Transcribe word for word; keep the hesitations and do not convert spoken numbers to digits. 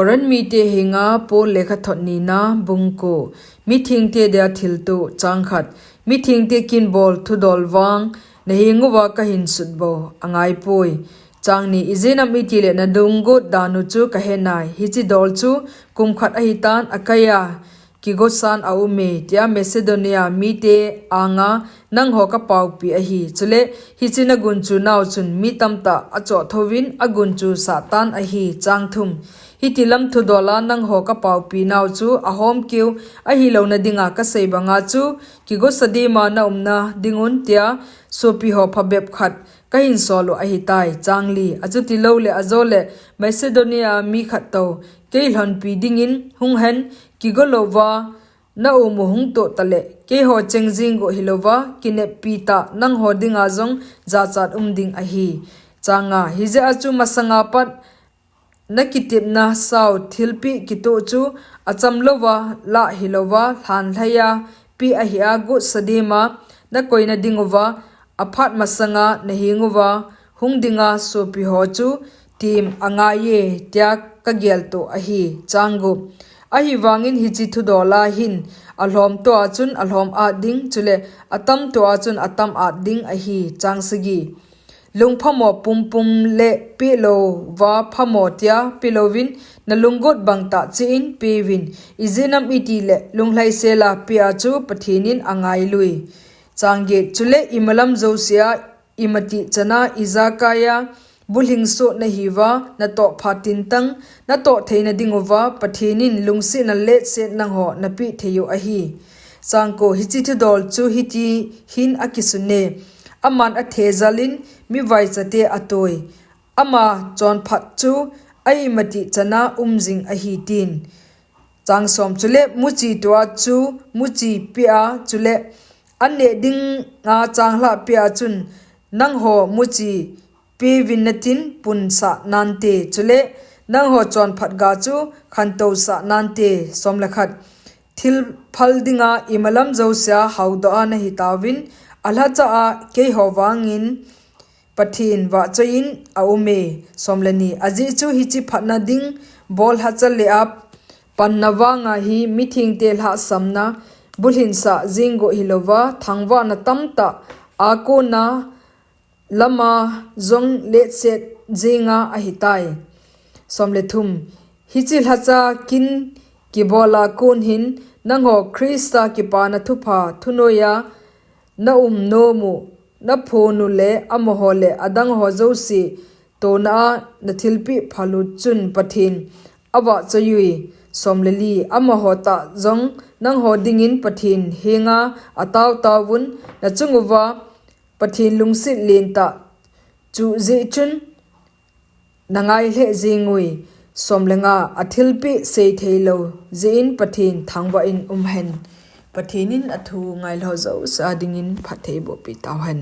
Korin mite henga Paul lekhathot nina bung ko. Mithengte dia thilto chang khat. Mithengte kinbol thudol vang nahenguva kahin sutbou angaipoi. Chang ni. Ijeh inem itile nalunggot dan u chu kahenai. Hiche dol chu kum khat ahitan, Achaia kigosan aume, tia Macedonia mite anga nangho kapaopi ahi. Chule hiche nagunchu nau chun mi tamtah achoh thouvin agunchu sahtan ahi. Chang thum. Hitilam thudola nangho kapaopi nau chu ahomkeu ahilouna dinga kasei banga chu, kigosa dema naumna dingun tia sopiho phabep khat kahin solu ahitai. Chang li. Achuti loule ajole Macedonia mi khat tou kei lhonpi dingin hunghen, kigo louva naumu hungtoh tale, keiho cheng jinggo hilouva, kineppi tah nangho dinga jong jachat um ding ahi. Chang nga. Hijeh a chu masanga pat nakitepna sao thilpeh kitoh chu acham louva lah hilouva, lhanlhaiya peh ahia, gotsa dema nakoina dinguva, aphat masanga nahenguva hung dinga sopiho chu tem angaiye, tia kageltoh ahi. Chang gup. Ahivangin hiche thudola hin alhomtoh a chun alhom at ding, chule atamtoh a chun atam at ding ahi. Chang sagi. Lungphamo pumpum le pehlouva phamo tia pelouvin nalunggot bangtah cheh in peuvin. Ijeh inem itile lunglhaisela pea chu Pathen in angailui. Chang get. Chule imalam jousea imatih chana ijakaiya bulhingsoh nahiuva, natoh phat tintang natoh theina dinguva Pathen in lungsetna letset nangho napeh theiu ahi. Chang ko. Hiche thudol chu hiti hin akisune. Aman athejal in mivaichate atoi. Ama chonphat chu a imatih chana um jing ahi, tin. Chang som. Chule muchi toa chu muchi pea, chule anneh dinga changlhah pea chun nangho muchi peuvin natin punsah nante, chule nangho chonphat ga chu khantousah nante. Som le khat. Thil phal dinga imalam jousea haodoh a nahitauvin, alhacha a keiho vangin Pathen vahchoiyin aume. Som le ni. Ajeh chu hiche phatna ding bol lhacha lea panna vanga hi mithengte lhahsamna bulhinsah jinggo hilouva, thangvahna tamtah a kona lama jong letset jinga ahitai. Som le thum. Hiche lhacha kin kibola kon hin nangho Christa kipana thupha thunoiya naum nomu, naphonu le amaho le adangho jouse tona a nathilpeh phalu chun Pathen avahchoiyui. Som le li. Amaho tah jong nangho dingin Pathen henga ataotaovun, nachunguva Pathen lungset lentah chuh jeh chun nangai lheh jengui. Som le nga. Athilpeh seitheilou jeh in Pathen thangvah in umhen. Pathen in athu ngailhou jouse a dingin phatthei bohpeh tauhen.